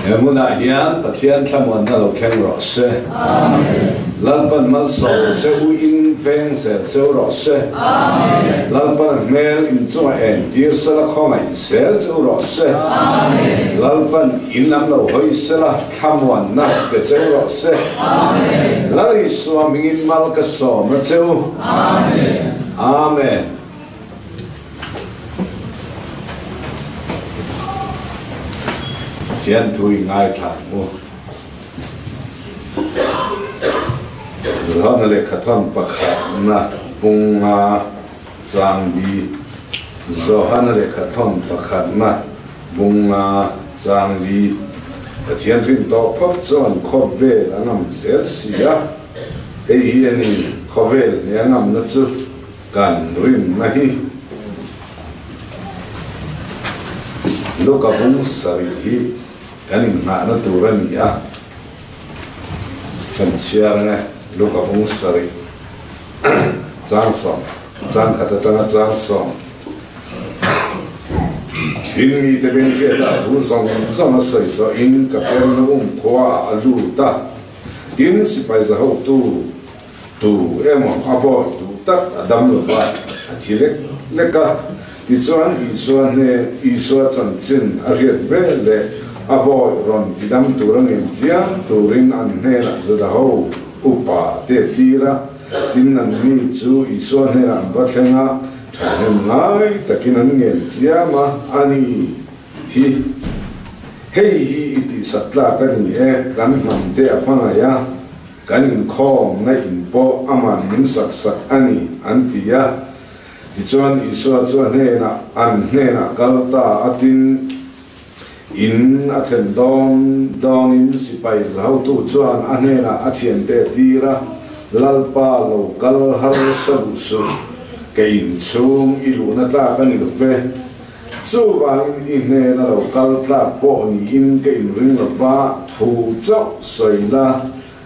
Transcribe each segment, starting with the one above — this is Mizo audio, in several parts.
He hmunah hian Pathian thlamuanna lo thleng rawh se. Lalpan malsawm che u in veng zel cheu rawh se. Lalpan a hmel in chunga en tir sela khawngaih zel cheu rawh se. Lalpan in lam lo hawi sela thlamuanna pe cheu rawh se. Lal Isua hmingin mal ka sawm a cheu. Amen. Pathian thu i ngaithla ang u. Johana lehkhathawn pakhatna bunga chang li Johana lehkhathawn pakhatna bunga chang li Pathian rin tawh phawt chuan khawvel a ngam zel si a, hei hi a ni khawvel hne a ngamna chu. Kan rinna hi Luka bung sarih hi kan inngahna tur a ni a, kan chhiar ang e, Luka bung sarih chang sawm, chang khat atanga chang sawm. Tin mite bengkhiatah thu zawng zawng a sawi zawhin Kapernaum khuaah a lut a, tin sipai zahotu Tu emaw a bawi duh tak a dam lo va, a thi lek lek a. Tichuan Isua hne Isua chanchin a hriat vel leh a bawi rawn ti dam tur a ngen chiang turin an hnenah Juda-ho upa te a tir a. Tin an mi chu Isua hnenah an va thleng a, thahnem ngai takin an ngen chiam a, a ni hi hei hi i tihsak tlak a ni e, kan hnam te a hmangaih a. Kan inkhawmna in pawh aman min sak sak a ni, an ti a. Tichuan Isua chu a hnenah, an hnenah kal ta a tin in a thlen dawn dawnin sipai zahotu chuan a hnenah a thiante a tir a, Lalpa lo kal harsa duh suh, ka inchhung i luhna tlak a ni lo ve. Chuvangin i hnena lo kal tlak pawh niin ka inring lo va, thu chauh sawi la,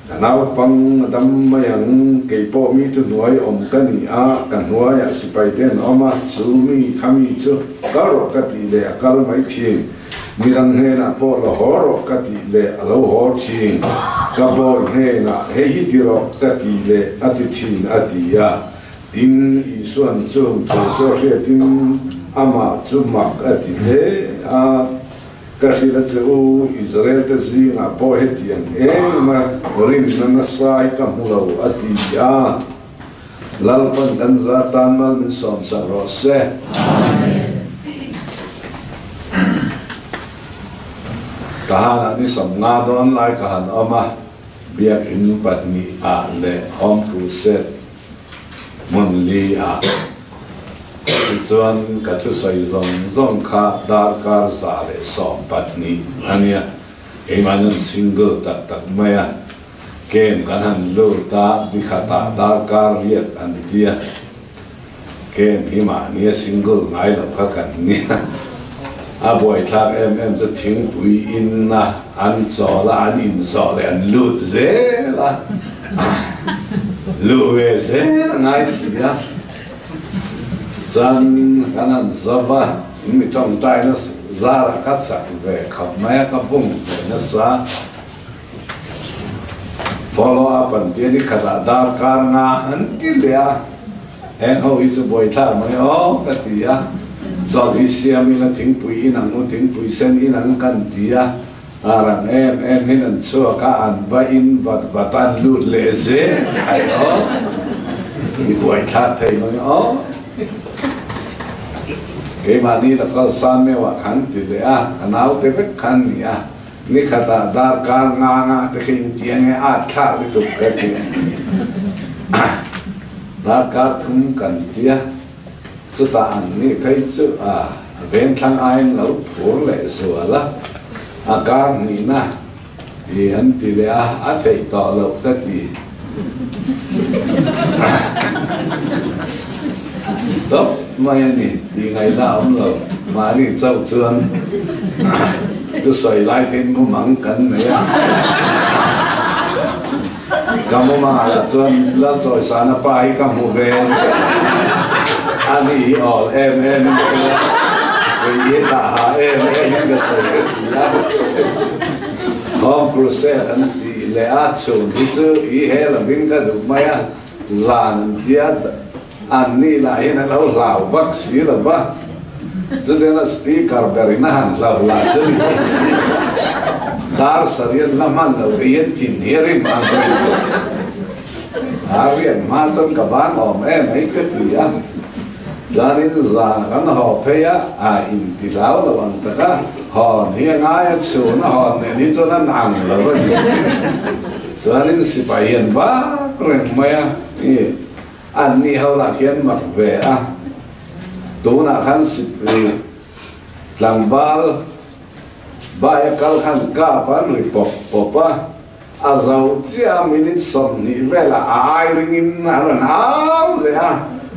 ka naupang a dam mai ang, kei pawh mi thu hnuai awm ka ni a, ka hnuaiah sipai te an awm a, chu mi kha mi chu kal rawh ka tih leh a kal mai thin, midang hnenah pawh la haw rawh ka tih leh a lo haw thin, ka bawi hnenah hei hi ti rawh ka tih leh a ti thin a ti a. Tin, Isua'n chung thu chu a hriatin amah chu mak a ti hle a, Ka hrilh a che u, Israel-te zingah pawh hetiang engmah rinna nasa hi ka hmu lo, a ti a. Lalpan kan za tan mal min sawmsak rawh se. Amen. Ka hanah ni 50 dawn lai ka han awm a, Biakinn pahnih ah leh Home Crusade Hmun li ah tichuan ka thusawi zawng zawng kha darkar 112 a nia, keimah nan single tak tak mai a, game kan han lut a, nikhatah darkar riat an tia, game hi mahnia single ngai lo kha kan nia, a buaithlak em em chu thingpui in a an chawl a, an inzawh leh an lut zel a. Luh ve zel a ngai si a, chuan kan han zauh a, in mi tawngtaina zarah ka chak ve khawp mai a, ka bung ve nasa. Follow up an tia ni khatah darkar nga an ti leh a, heng ho hi chu buaithlak mai aw ka ti a, chawlh hi siam ila thingpui in ang u, thingpui sen in ang kan ti a. A rang em em hin an chhuak a, an va in vat vat a, an lut leh zel khai aw. I buaithlak thei mai aw. Keimahni la kal san meuh ah khan ti leh a, ka naute vek khan ni a, nikhatah darkar nga nga te kha in ti ange at thlak lutuk ka ti a. Darkar thum kan ti a, chutah an nih phei chu a. A vengthlang aiin lo phur leh zual a, a kar hnihna i an ti leh a, a theih tawh loh ka ti. Tawp mai a ni, tih ngaihna a awm lo, mahni chauh chuan chu sawi lai thein mumang kan nei a. Ka mumangah chuan Lalchawisana pa hi ka hmu ve ziah a ni hi awl em em in ka hria, kei hi tah ha em em in ka sawi ka ti a, Home Crusade an tih leh a chhun hi chu i he lovin ka duh mai a, zan an tia an nih lah hian a lo hlau bak si lo va, chutiang a speaker berin a han hlau lah chu ni bawk si lo. Dar sarih an la hman lo te hian thin hi a rim ang reng tawh. A rian hma chuan ka ban awm em mai ka ti a, chuanin zan kan haw phei a, a inti hlau lo ang tak a, hawn hi a ngai a, chhun a hawn nen hi chuan an ang lo a ni. Chuanin sipai hian vak reng mai a, i an nih ho lah khian mak ve a, tunah khan sipai tlangval bai a kal khan kap an ri pawp pawp a, A zo chiah a minute 20 velah a ai ringin a rawn au leh a,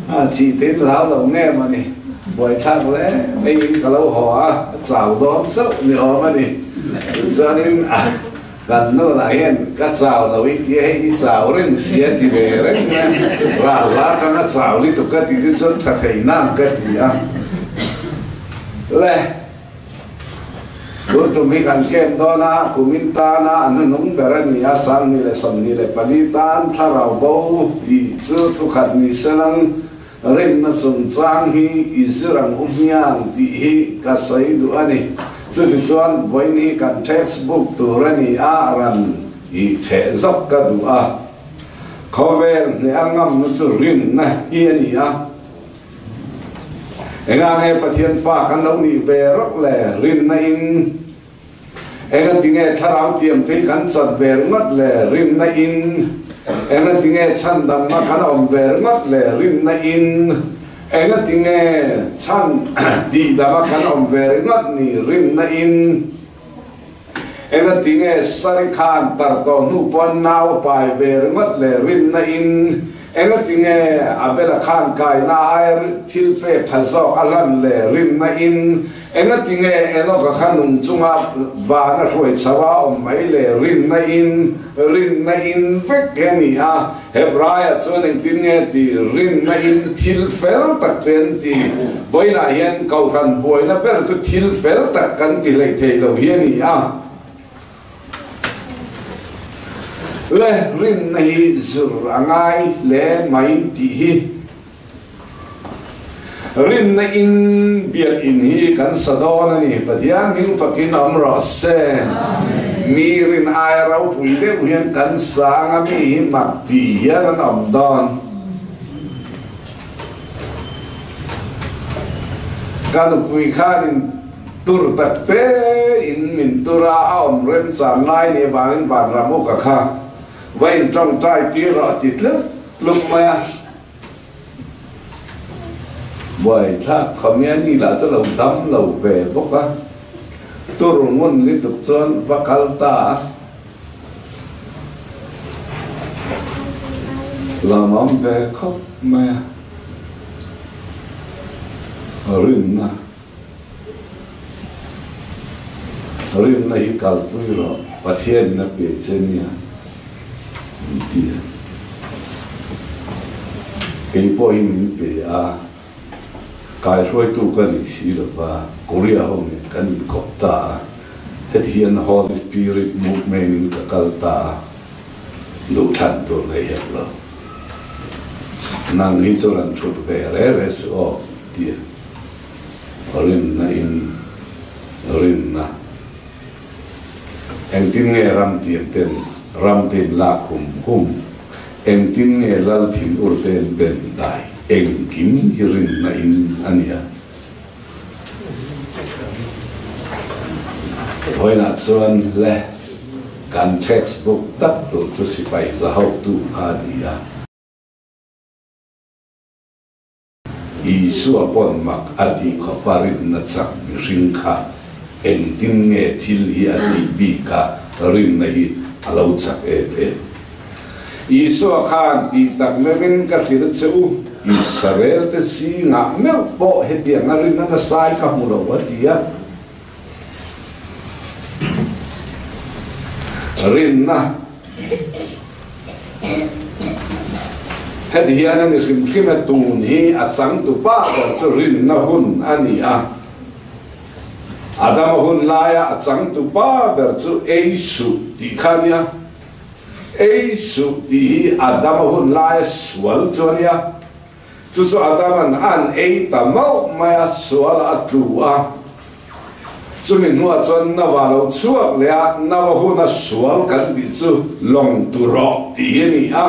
a thih theih hlau lo nge maw ni, buaithlak hle maiin ka lo haw a, a chau dawn chauh ni awm a ni. Tichuanin kan nu lah hian ka chau lo i tia hei i chau reng si a ti ve reng a, ral la atang a chau lutuk ka tih te chuan tha thei nang ka ti a le. Tun tum hi kan kem dawn a, kumin tana a hnuhnung ber a ni a, 2024 tan thlarau bo tih chu thukhat ni selang rinna chungchang hi i zir ang u hmiang tih hi ka sawi duh a ni. Chutichuan vawiin hi kan textbook tur a ni a, ran i theh zawk ka duh a. Khawvel hneh a ngamna chu rinna hi a ni a. Enga nge Pathian fa kan lo nih ve rawk le? Rinna in enga tinge thlarau tiam te hi kan chat ve ringawt le? Rinna in enga tinge chhandamna kan awm ve ringawt le? Rinna in enga tinge chhan tihdama kan awm ve ringawt ni? Rinna in enga tinge sari khan tar tawh hnu pawn nau a pai ve ringawt le? Rinna in Engatinge Abela khan kaina aia thil pek tha zawk a hlan le rinna in? Engatinge Enoka kha nung chunga van a hruai chho a awm mai le rinna in? Rinna in vek he ni a, Hebraia chuan engtin nge ti? Rinna in thil fel tak te an ti. Vawiinah hian Kohhran buaina ber chu thil fel tak kan ti hleih thei lo hi a ni a. Le rinna hi zur a ngai hle mai tih hi rinna in biakinn hi kan sa dawn a ni. Pathian hming fakin awm rawh se. Mi rin aia ropui deuh hian kan sang a, mi hi mak tih hian an awm dawn. Ka nupui khanin tur tak te in min tur a, a awm remchan lai ni avangin vanram uka kha va in tawngtai tir rawh ti tlup tlup mai a. Buaithlak khawmia ni lah chu lo dam lo ve bawk a, tur ngun lutuk chuan va kal ta a. Lamam ve khawp mai a, rinna rinna hi kalpui rawh Pathianin a pe che nia min ti a, kei pawh hi min pe a, kaihruaitu ka ni si lo va, Korea ho nen kan inkawp ta a, heti hian Holy Spirit movement in ka kal ta a, duhthlan tur nei hek lo. Nang hi chu rawn thut ve re re suh aw tia rinna in rinna. Engtin nge ram tiam ten ram te in lak hum hum, engtin nge lal thin ur te an ben dai, engkim hi rinna in a nia. Vawiinah chuan le kan textbook tak tur chu sipai za hotu kha a ni a. Isua pawn mak a tih khawp a rinna chak mihring kha engtin nge thil hi a tih bik a rinna hi a lo chak em em. Isua khan tih tak meuhin ka hrilh che u, Israel te zingah meuh pawh hetiang a rinna nasai ka hmu lo a ti a. Rinna Heti hian a ni hrim hrim e, tun hi a changtu pa ber chu rinna hun a ni a. Adama hun laia a changtupa ber chu ei suh tih kha a nia. Ei suh tih hi Adama hun laia sual chu a nia. Chu chu Adama'n an ei ta mauh mai a, sual a tlu a. Chumi hnuah chuan Nova lo chhuak leh a, Nova huna sual kan tih chu lawng tu rawh tih hi a ni a.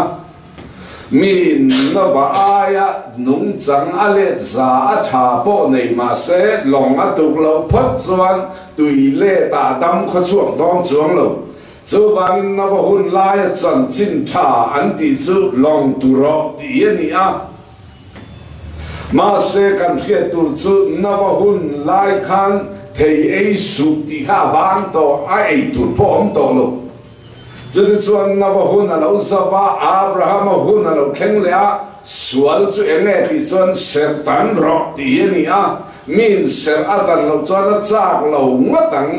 Mi Nova aia nungchang a let za a tha pawh nei mah se lawng a tuk loh phawt chuan tui letah dam khaw chhuak dawn chuang lo. Chuvangin Nova hun laia chanchin tha an tih chu lawng tu rawh tih hi a ni a. Mahse kan hriat tur chu Nova hun lai khan thei ei suh tih kha a bang tawh, a ei tur pawh a awm tawh lo. Chutichuan Nova hun a lo zauh a, Abrahama hun a lo thleng leh a, sual chu eng nge tih chuan serh tan rawh tih hi a ni a, miin serh a dan loh chuan a chak lo ngawt ang.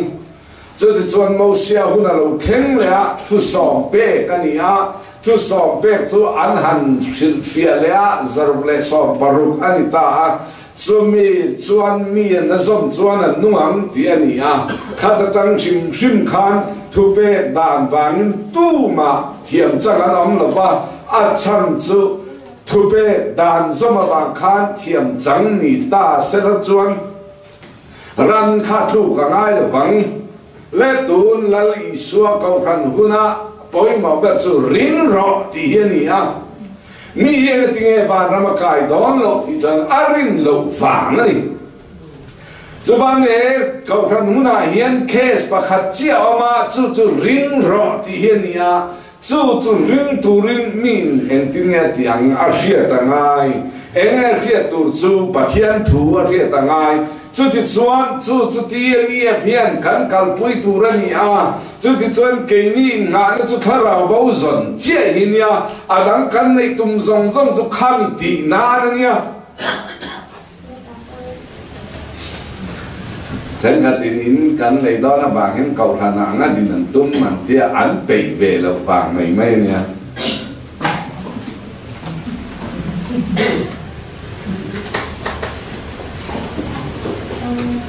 Chutichuan Mosia hun a lo thleng leh a, thusawm pek a ni a, thusawm pek chu an han hrilhfiah leh a, 116 a ni ta a. Chumi chuan mi an a zawm chuan an nung ang tih a ni a, khat atang hrim hrim khan thupek dan vangin tumah thiam chang an awm lo va, a chhan chu thupek dan zawm avang khan thiam chang ni ta sela chuan ran kha tluk a ngai lo vang. Le tun Lal Isua Kohhran huna pawimawh ber chu ring rawh tih hi a ni a. Mi hi engatinge vanram a kai dawn loh tih chuan a rin loh vang a ni. Chuvang he Kohhran hunah hian case pakhat chiah a awm a, chu chu ring rawh tih hi a ni a. Chu chu ring turin miin engtin nge tih ang a hriat a ngai? Enge hriat tur chu Pathian thu a hriat a ngai. Chutichuan chu chu TMEF hian kan kalpui tur a ni a, chutichuan keini innghahna chu thlarau bo zawn chiah hi nia, a dang kan neih tum zawng zawng chu khami tih nan a nia. Thenkhatin in kan lei dawn avang hian Kohhran ah anga din an tum an tia an peih ve loh vang mai mai a nia.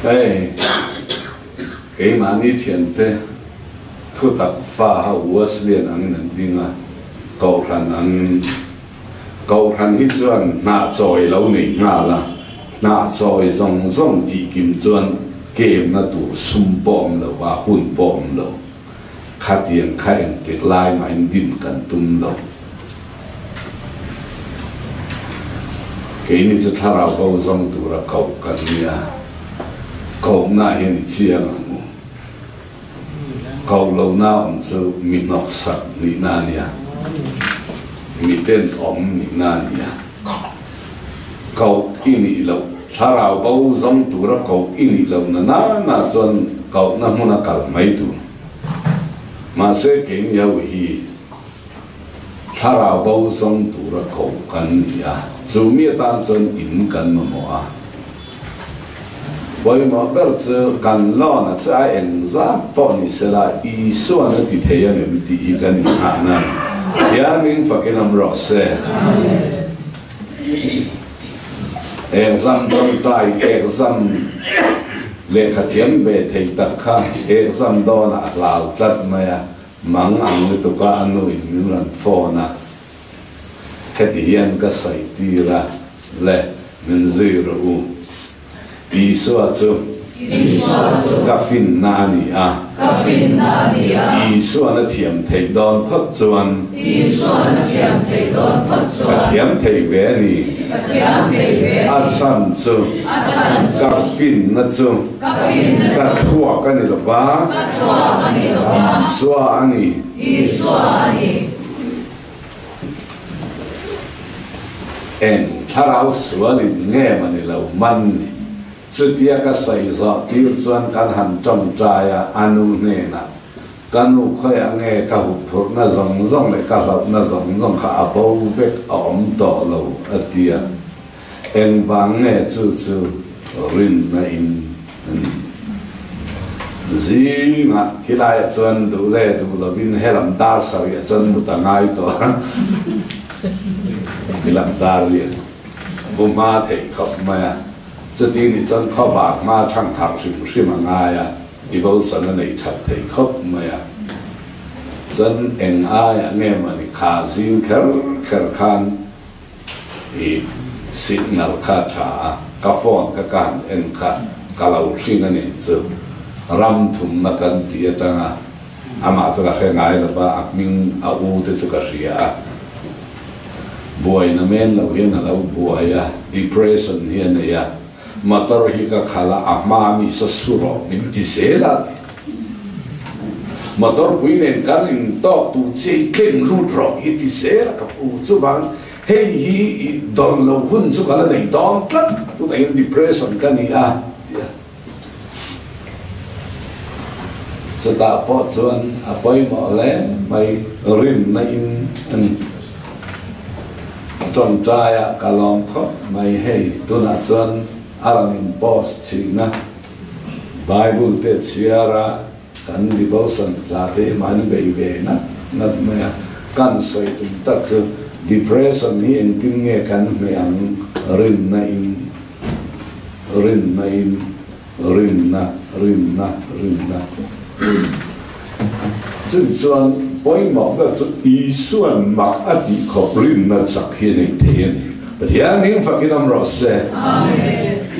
Hei keimahni thiante thutak fa ho Wesleyan angin an ding a, Kohhran angin. Kohhran hi chuan hnah chawi lo nei nghal a, hnah chawi zawng zawng tih kim chuan kemna tur sum pawh awm lo va, hun pawh awm lo. Khatiang kha engtik lai mahin din kan tum lo. Keini chu thlarau bo zawng tura koh kan nia, kohna hian i chiang ang u. Koh lohna awm chu mi hnawksak nihna a nia, mi tenawm nihna a nia. Koh i nih loh, thlarau bo zawng tura koh i nih lohna na na chuan kohna hmuna kal mai tur. Mahse keini ho hi thlarau bo zawng tura koh kan ni a, chu mi atan chuan in kan mamawh a. Pawimawh ber chu kan loan a chu a eng zat pawh ni sela Isuan a ti thei ang em tih hi kan inghahna a ni. Thiamin fakin awm rawh se. Exam tawngtai exam lehkha thiam ve thei tak kha exam dawnah a hlau tlat mai a, mang ang lutuk a a nu in min rawn phone a. Heti hian ka sawi tir a, Le, min zui rawh u. Isua chu ka finna a ni a. Isuan a thiam theih dawn phawt chuan ka thiam thei ve a ni. A chhan chu ka finna chu ka thluak a ni lo va, Isua a ni. Eng thlarau sual in nge maw ni lo man ni? Chutia ka sawi zawh tir chuan kan han tawngtai a, a nu hnenah, Ka nu khawiah nge ka huphurhna zawng zawng leh ka hlauhna zawng zawng kha a bo vek a awm tawh lo, a ti a. Engvang nge chu chu rinna in a ni? Zingah khilaiah chuan duh leh duh lovin helam dar sarihah chuan mut a ngai tawh a, khilam dar lian bu hma theih khawp mai a. Chuti nih chuan khaw hma thang harh hrim hrim a ngai a, devotion a nei that thei khawp mai a. Chuan eng aiah nge mawni kha zing kher kher khan i signal kha a tha a, ka phone kha ka han en kha ka lo hring a nih chu ram thumna kan tih atanga amah chu ka hre ngai lo va, a hming a u te chu ka hria a, buaina men loh hian a lo buai a, depression hi a nei a, motor hi ka khalh a, a hma mi saw su rawh min ti zel a ti. Motor pui nen kan in tawk tur che i tlem lut rawh i ti zel a ka pu chuvang hei hi i dawn lo hun chu ka la nei dawn tlat tunah hian depression ka ni a ti a. Chutah pawh chuan a pawimawh hle mai rinna in a ni. Tawngtai ah ka lawm khawp mai hei tunah chuan a rawn in post thin a. Bible te chhiar a, kan devotion tla te hi mahni bei ve ngat ngat mai a, kan sawi tum tak chu depression hi engtin nge kan hmeh ang rinna in, rinna in, rinna, rinna, rinna. Chutichuan pawimawh ber chu Isua'n mak a tih khawp rinna chak hi a nei thei a ni. Pathian hming fakin awm rawh se.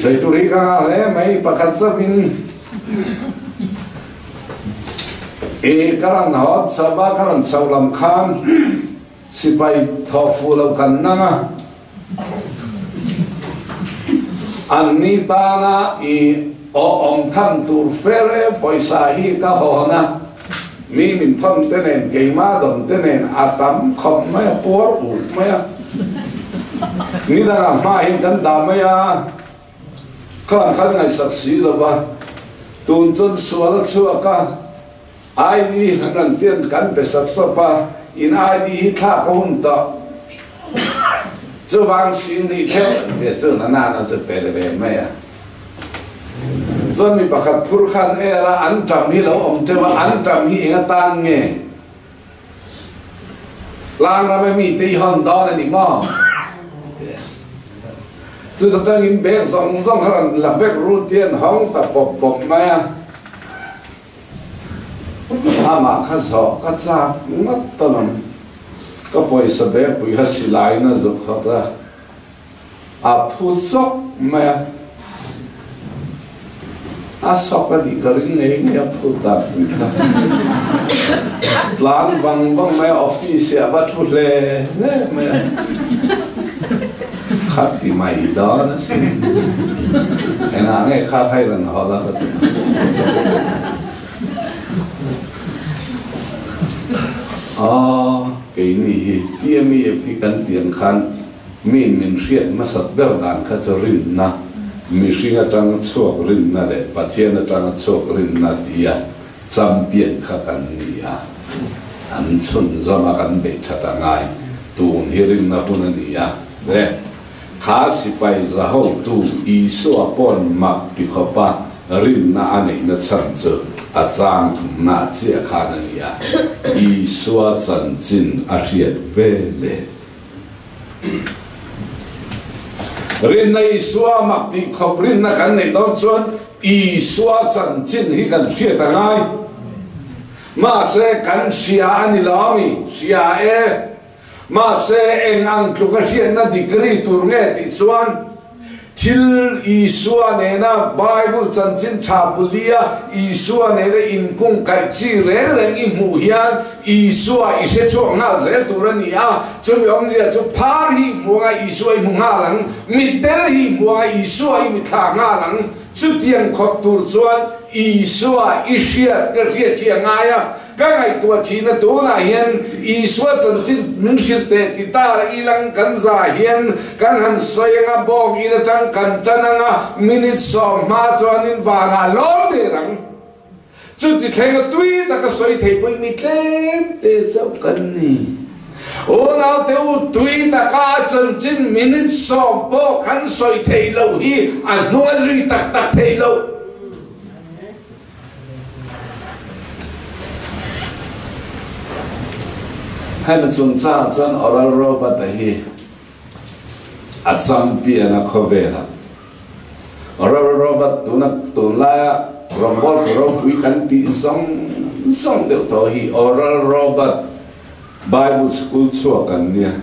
Sawi tur hi ka ngah hle mai, pakhat chauhin i ka rawn haw chauh a, ka rawn chhoh lam khan sipai thawh fuh lo kan nang a, An ni tana i awm tham tur fer e, pawisa hi ka hawn a, mi min thawn te nen, keimah dawn te nen a tam khawp mai a, puar uk mai a, ni dangah hma hian kan dah mai a, khan khan ngaihsak si lo va, tun chuan sual a chhuak a. ID han rawn tian kan pe sap sap a, in ID hi thlak a hun tawh. Chuvang sing nih theuh an ti a, chu na nana chu pe le ve mai a. Chuan mi pakhat phur khan er a, an ṭam hi lo awm teuh a, an ṭam hi eng atan nge? Tlang ram a mite i hawn dawn a ni maw? Ti a. Chuta tangin bag zawng zawng kha rawn la vek rut hian hawng ta pawp pawp mai a. Amah kha zawh ka chak ngawt ta lo. Ka pawisa bag pui kha silaiin a zuk hawt a, a phu zawk mai a. A sawk a tih ka ring ngei ngei a phu dan pui kha. Tlan vang vang mai a, office ah va thu hle hle mai a. Kha ti mai dawn a sin. Engah nge kha kha i rawn haw la ka ti. Aw, keini hi TMEF hi kan ti ang khan miin min hriat hmasat ber dan kha chu rinna, mihring atanga chhuak rinna leh Pathian atanga chhuak rinna tia champion kha kan ni a. An chhunzawm a kan beih that a ngai. Tun hi rinna hun a ni a. Le, kha sipai za hotu Isua pawn mak ti khawpa rinna a neihna chhan chu a chang thumna chiah khan a ni a. Isua chanchin a hriat ve le. Rinna Isua mak tih khawp rinna kan neih dawn chuan Isua chanchin hi kan hriat a ngai. Mahse kan hria a ni lo a mi? Hria e. Mahse eng ang tluk a hriatna degree tur nge tih chuan Thil Isua nena Bible chanchin tha bulia Isua nena inkungkaih chi reng reng i hmuh hian Isua i hre chhuak nghal zel tur a ni a. Chumi awmzia chu phar hi i hmu anga Isua i hmu nghal ang, mitdel hi i hmu anga Isua i mitthla nghal ang. Chutiang khawp tur chuan Isua i hriat ka hriat hi a ngai a. Ka ngaihtuah thihna tunah hian Isua chanchin min hrilh teh ti ta ilang kan za hian kan han sawi anga bawk in atang kan tan anga minute sawm hma chuanin vanah lawm der ang. Chuti thlenga tui taka sawi thei pawhin mi tlem te chauh kan ni. Unaute u tui taka a chanchin minute sawm pawh kan sawi thei loh hi a hnung a zui tak tak thei loh. Hemi chungchangah chuan Oral Robert-a hi a champion a khawvelah. Oral Robert tuna tunlaia rawngbawltu ropui kan tih zawng zawng deuh tawh hi Oral Robert Bible School chhuak an nia.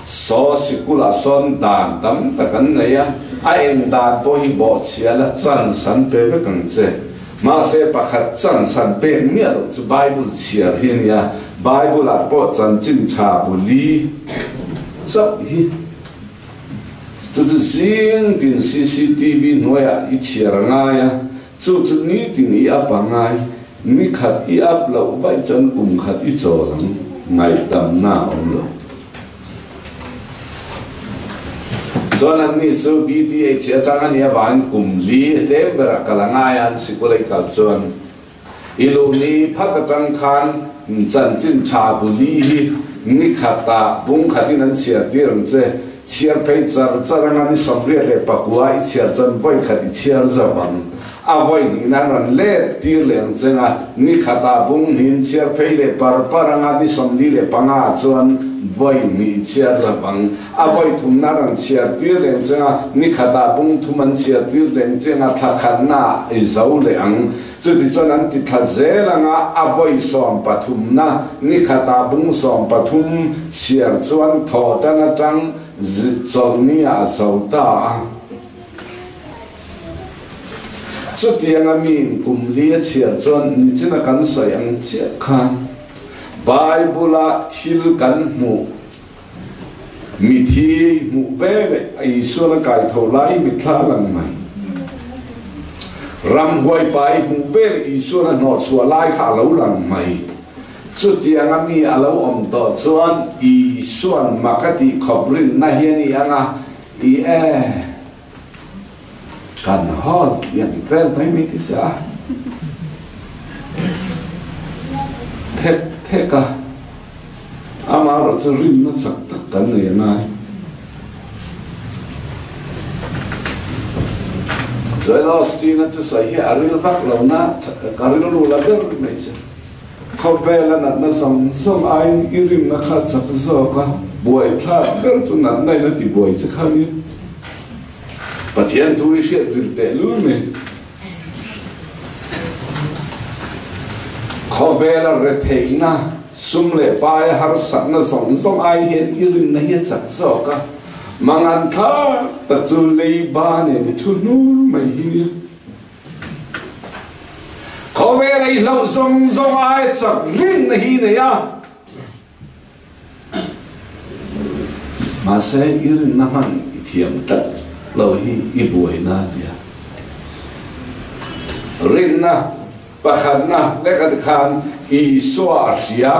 Saw sikulah sawn dan tam tak an nei a, a eng dan pawh hi bawhchhia la chance an pe vek ang che. Mahse pakhat chance an pek miah loh chu Bible chhiar hi a nia, Bible ah pawh chanchin tha bu li chauh hi chu chu zing tin cctv hnuaiah i chhiar a ngai a, chu chu nitin i up a ngai, ni khat i up loh vaih chuan kum khat i chawl ang, ngaihdamna a awm lo. Chuan anni chu BTH atang a nih avangin kum li a tlem berah kal a ngai a, an sikul a i kal chuan i luh ni phat atang khan chanchin tha bu li hi ni khatah bung khatin an chhiar tir ang che, chhiar phei char char anga ni 84 i chhiar chuan vawi khat i chhiar zo ang. A vawi hnih nan rawn let tir leh ang cheng a, ni khatah bung hnihin chhiar phei leh par par anga ni 45 ah chuan vawi hnih chhiar lo ang. A vawi thum nan rawn chhiar tir leh ang cheng a, ni khatah bung thum an chhiar tir leh ang cheng a, thla khatna ah i zo leh ang. Chuti chuan an ti thla zel anga a vawi sawmpathumna ni khatah bung 13 chhiar chuan thaw tan atang chawlhni ah a zo ta a. Chutianga miin kum li a chhiar chuan nichina kan sawi ang chiah khan Bible-a thil kan hmuh, mithi hmuh ve leh a Isuan a kai tho lai i mitthla a lang mai. Ramhuai pa i hmuh ve leh Isuan a hnawhchhuah lai kha a lo lang mai. Chutianga mi a lo awm tawh chuan Isuan mak a tih khawp rinna hi a ni ang a, i e. Kan hawn tih ang vel mai mai ti che a, thek thek a, amaherawh chu rinna chak tak kan nei a ngai. Joel Osteen a thusawi hi a ril vak lo na, ka rilru la ber mai che. Khawvela natna zawng zawng aiin i rinna kha chak zawk a, buaithlak ber chu natna in a ti buai che kha nia. Pathian thu i hriat ril teh lul mai. Khawvela retheihna, sum leh pai harsatna zawng zawng ai hian i rinna hi a chak zawk a, mangan thlak tak chu leiba nen i thu hnur mai hi nia. Khawvel ei hlauh zawng zawng ai chak rinna hi nei a. Mahse i rinna hman i thiam tlat lo hi i buaina a nia. Rinna pakhatna leka tikhan Isua a hria.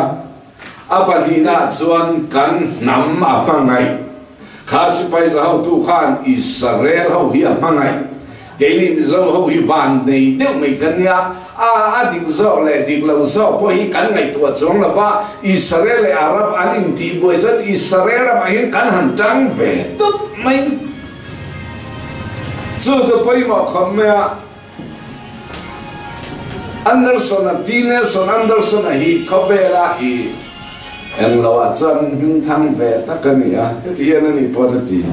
A pahnihnaah chuan kan hnam a hmangaih. Kha sipai za hotu khan Israel ho hi a hmangaih. Keini Mizo ho hi van nei deuh mai kan nia. A a dik zawk leh dik lo zawk pawh hi kan ngaihtuah chuang lo va, Israel leh Arab an intihbuai chuan Israel ramah hian kan han tang ve tawp mai. Chu chu pawimawh khawp mai a. Anderson-a, T. Nelson Anderson-a hi khawvela i englo ah chuan hmingthang ve tak a ni a, heti hian a ni pawh a ti.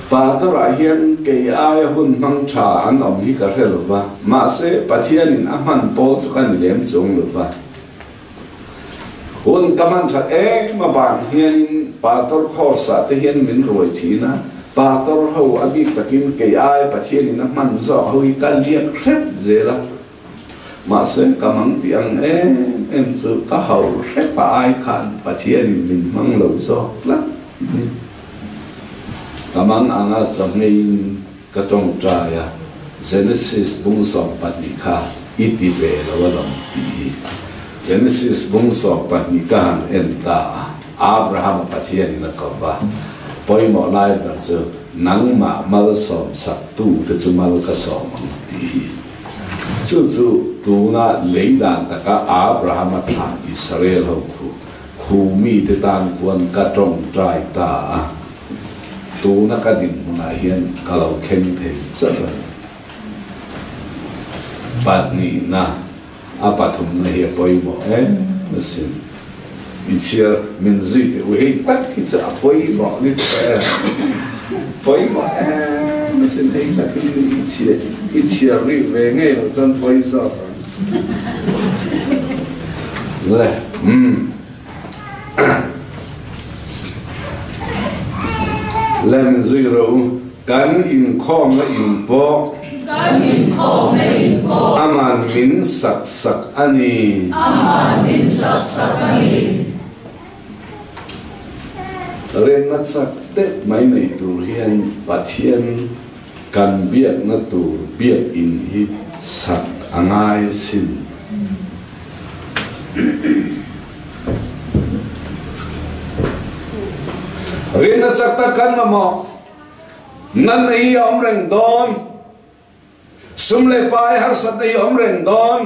Pastor-ah hian kei aia hun hmang tha an awm hi ka hre lo va, mahse Pathianin a hman pawl chu ka ni lem chuang lo va. Hun ka hman that em avang hianin Pastor course-ah te hian min ruai thin a, Pastor ho a bik takin kei ai Pathianin a hman zawk ho hi ka liak hrep zel a, mahse ka mang tih ang em em chu ka hauh hrep a ai khan Pathianin min hmang lo zawk tlat ni. Ka mang anga chawhmeiin Ka tawngtai a, Genesis bung 12 kha i ti ve lo alawm tih hi. Genesis bung 12 ka han en ta a, Abraham-a Pathianin a ko va, pawimawh lai ber chu nangmah malsawm sak tu te chu mal ka sawm ang tih hi. Chu chu tuna lei dan taka Abraham-a thlah Israel ho khu, khu mite tan khuan ka tawngtai ta a. Tuna ka dinhmunah hian ka lo thleng thei chauh a ni. Pahnihna, a pathumna hi a pawimawh em asin. I chhiar min zui teh u, hei tak hi chu a pawimawh ni tawh em? Pawimawh em? em asin hei tak hi i chhiar i chhiar rih ve ngei loh chuan pawi zawk ang le umm le min zui rawh u kan inkhawmna in pawh Kan inkhawmna in pawh Aman min sak sak a ni. Aman min sak sak a ni. Renna chak deuh mai nei tur hian Pathian kan biakna tur biakinn hi sak a ngai asin. Rinna chak tak kan mamawh. Natna hi a awm reng dawn. Sum leh pai harsatna hi a awm reng dawn.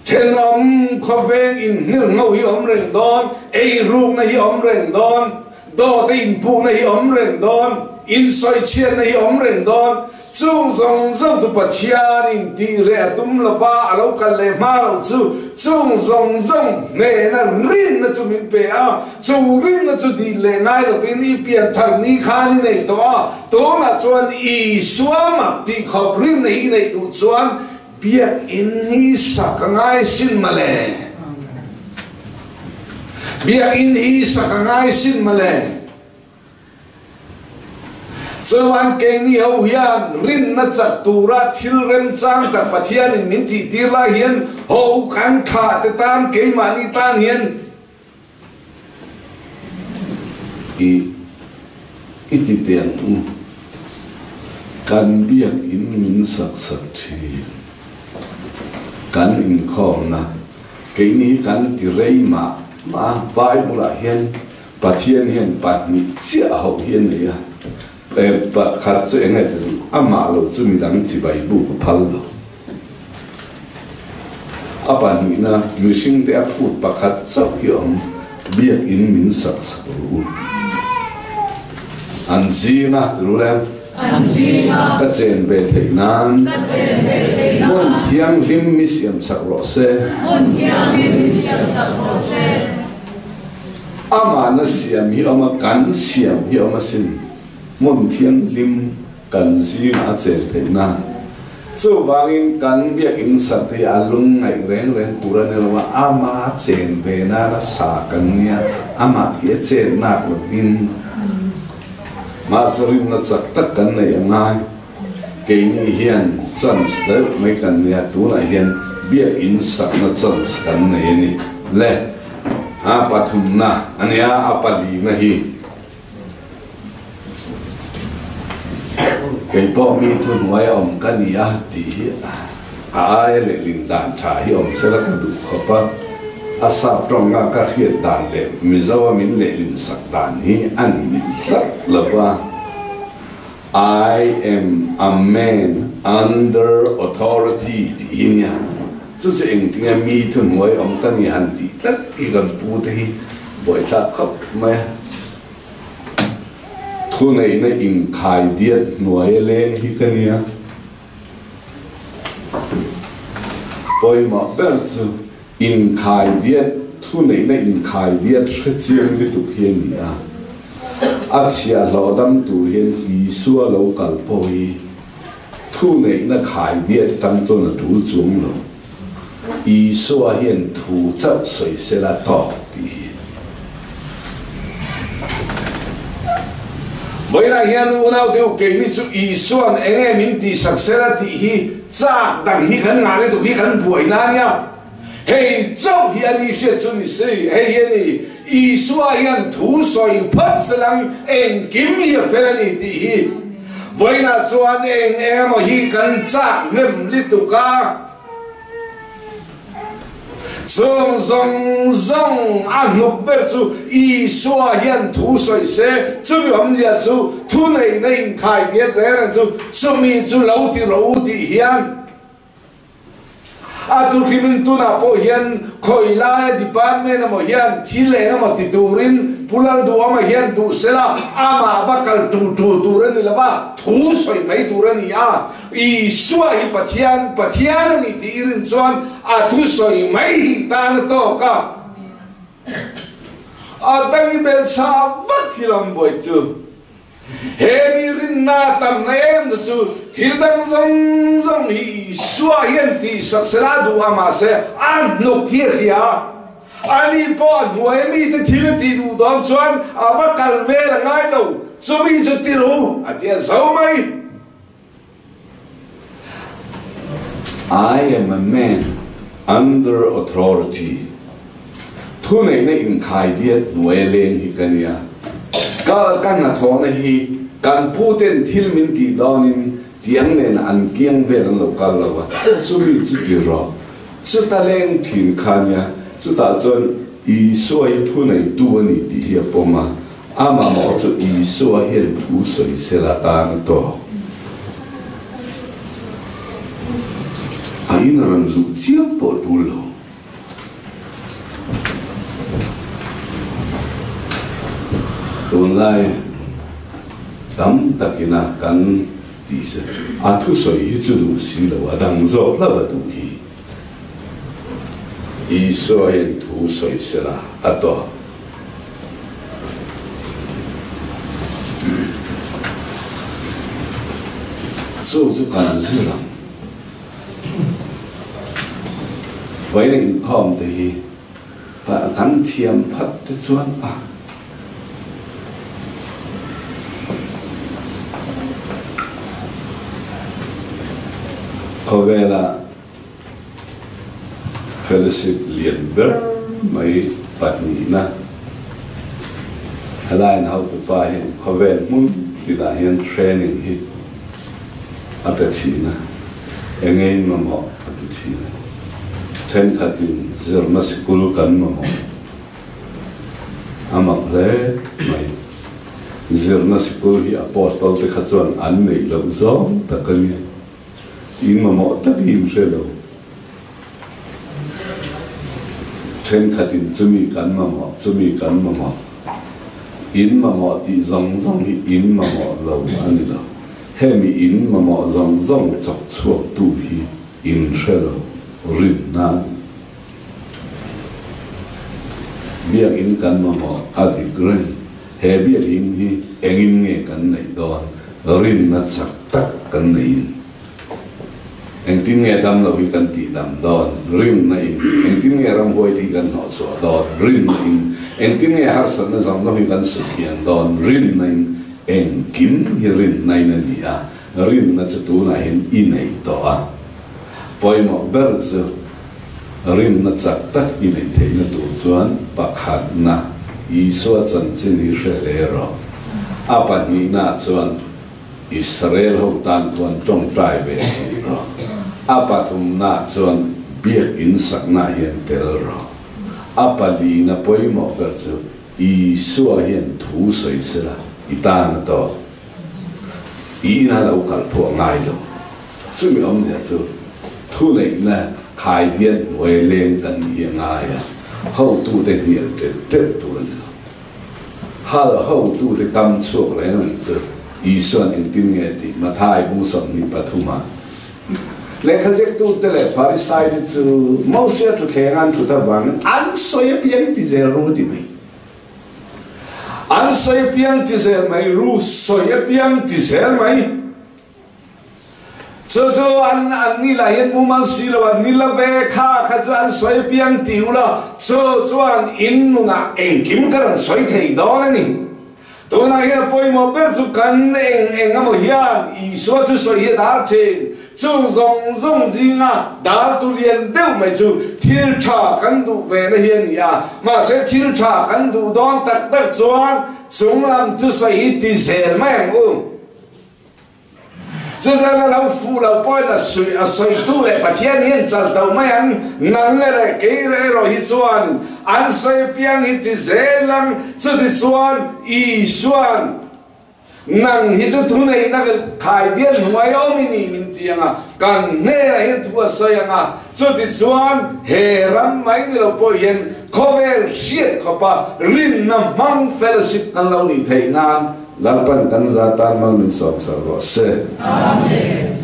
Thenawm khawveng inhmirhno hi awm reng dawn, eirukna hi awm reng dawn, dawt a inpuhna hi awm reng dawn, insawichhiatna hi awm reng dawn. Chung zawng zawng chu Pathianin tih reh a tum lova a lo kal leh hma loh chu chung zawng zawng hnena rinna chu min pe a, chung rinna chu dih leh ngai lovin i pianthar ni khan i nei tawh a, tunah chuan Isua mak tih khawp rinna hi i neih duh chuan Biakinn hi sak a ngai sin male. Biakinn hi sak a ngai sin male. Chuan keini ho hian rinna chak tura thil remchang tak Pathianin min tihtir lai hian ho kan thlah te tan keimahni tan hian I i ti teh ang u. Kan biakinn min sak sak thin. Kan inkhawmna keini hi kan ti rei mah mah a, Bible ah hian Pathian hian pahnih chiah ho hi a nei a, pakhat chu eng nge chu amah lo chu midang chibai buk a phal lo. A pahnihna, mihringte a phut pakhat chauh hi awm, biakinn min sak sak ru. An zinga ti ru le. An zinga. Ka chen ve theih nan. Ka chen ve theih nan. Hmun thianghlim mi siam sak rawh se. Hmun thianghlim mi siam sak rawh se. Amahna siam hi awm a, kan siam hi awm asin. Hmun thianghlim. Kan zingah a chen theih nan. Chuvangin kan biakinn sat hi a lung ngaih reng reng tur a ni lo a, ama chen ve nana sa kan nia, amah khi a chen nak lovin mahse rinna chak tak kan neih a ngai. Keini hian chance deuh mai kan nia, tunah hian biakinn sakna chance kan nei a ni. Le, a pathumna a nia, a palina hi. Kei pawh mi thu hnuai a awm ka ni a tih hi a aia lehlin dan tha hi awm sela ka duh khawp a, a sap tawnga ka hriat dan leh Mizo a min lehlin sak dan hi an mil tlat lo va, I am a man under authority tih hi nia, chu chu engtinge mi thu hnuai awm ka ni han tih tlat hi kan pu te hi buaithlak khawp mai a. Thuneihna inkhai diat hnuai a leng hi ka nia. Pawimawh ber chu inkhai diat, thuneihna inkhai diat hrechiang lutuk hi a ni a. A chhiahhlawh dam tur hian Isua lo kal pawh hi thuneihna khai diat atang chuan a tul chuang lo. Isua hian thu chauh sawi sela tawk tih hi. Vawiinah hian unaute u keini chu Isua'n eng nge min tihsak sela tih hi chak dang hi kan ngah lutuk hi kan buai na nia. Hei chauh hi a ni hriat chu ni si, hei hi a ni, Isua hian thu sawi phawt selang engkim hi a fel a ni tih hi. Vawiinah chuan eng eng emaw hi kan chak hnem lutuk a. Chung zawng zawng a hnuk ber chu Isua hian thu sawi se, chumi awmzia chu thuneihna inkhai diat reng reng chu chumi chu lo ti rawh u tih hian a tuhrimin tunah pawh hian khawi laia department emaw hian thil eng emaw ti turin Pu Lalduhawma hian duh sela amah va kal tu tu tur a ni lova, thu sawi mai tur a ni a. Isua hi Pathian, Pathian a ni tih i rin chuan a thusawi mai hi tan a tawk a. A dang i belh chha vak hi lam buai chu. He mi rinna tamna em te chu thil dang zawng zawng hi Isua hian tihsak sela a duh a, mahse a hnuk hi a hria. Ani pawh a hnuai a mite thil a tih duh dawn chuan a va kal vel a ngai lo, chumi chu ti ru a ti a zo mai. I am a man under authority, Thuneihna inkhaidiat hnuai a leng hi ka nia. Ka ka hnathawhna hi kan pu ten thil min tih dawnin tiang nen an kiang vel an lo kal lo a, chumi chu ti rawh. Chuta leng thin kha nia, chutah chuan Isua hi thuneitu a ni tih hi a pawm a, a mamawh chu Isua hian thu sawi sela tan a tawk. A in rawn luh chiam pawh tul lo. Tunlai tam takina kan. Tih se, a thusawi hi chu duh si lo, a dang zawk hlauh a duh hi. Isua hian thu sawi sela a tawp. Chu chu kan zir ang. Vawiin inkhawm te hi kan thiam phat te chuan a. Khawvela fellowship lian ber mai pahnihna helaiin hotupa hian khawvel hmun tinah hian training hi a pe thin a, engeiin mamawh a ti thin a, thenkhatin zirna sikul kan mamawh. A mak hle mai. Zirna sikul hi Apostol te kha chuan an neih loh zawng tak a nia. In mamawh tak hi in hre lo. Thenkhatin chumi kan mamawh, chumi kan mamawh. In mamawh tih zawng zawng hi in mamawh lo a ni lo. Hemi in mamawh zawng zawng chawk chhuaktu hi in hre lo, rinna a ni. Biakinn kan mamawh a dik reng. He biakinn hi engin nge kan neih dawn? Rinna chak tak kan neihin. Engtin nge damlo hi kan tih dam dawn? Rinna in. Engtin nge ramhuai te hi kan hnawhchhuah dawn? Rinna in. Engtin nge harsatna zamlo hi kan sut hian dawn? Rinna in. Engkim hi rinna in a ni a, rinna chu tunah hian i nei tawh a. Pawimawh ber chu Rinna chak tak i neih theihna tur chuan pakhatna Isua chanchin hi hre hle rawh. A pahnihnaah chuan Israel ho tan khuan tawngtai ve thin rawh. A pathumnaah chuan biakinn saknaah hian tel rawh. A palina pawimawh ber chu Isua hian thu sawi sela i tan a tawk. I ina lo kal pawh a ngai lo. Chumi awmzia chu thuneihna khaidian hnuai leng kan ni hi a ngai a, hotute hnial ṭet ṭet tur a ni lo. Hal hotute kam chhuak reng ang chu Isua'n engtin nge tih Mathai bung 23 ah lehkha ziaktute leh Pharisaite chu Mosia thutthleng an thut avangin an sawi apiang ti zel ru ti mai. An sawi apiang ti zel mai, ru sawi apiang ti zel mai. Chu chu an an ni lah hian mumal si lo a, ni la ve kha kha chu an sawi piang ti ula, chu chuan in nunah engkim ka rawn sawi thei dawn a ni. Tunah hian a pawimawh ber chu kan eng eng emaw hian Isua thusawi hi a dar thin. Chung zawng zawng zinga dar tu lian deuh mai chu thil tha kan duh ve na hi a ni a, mahse thil tha kan duh dawn tak tak chuan chunglam thusawi hi ti zel mai ang u. Chuzan a lo fuh lo pawhin a suih a sawitu leh Pathian hian chal to mai ang, nang le leh kei reh erawh hi chuan an sawi piang hi ti zel ang, chuti chuan Isua'n nang hi chu thuneihna khaidian hnuai awm i ni min ti ang a, kan hnenah hian thu a sawi ang a, chuti chuan he ram mai ni lo pawh hian khawvel hriat khawpa rinna hmang fellowship kan lo nih theih nan Lalpan kan za tan mal min sawm sak rawh se. Amen.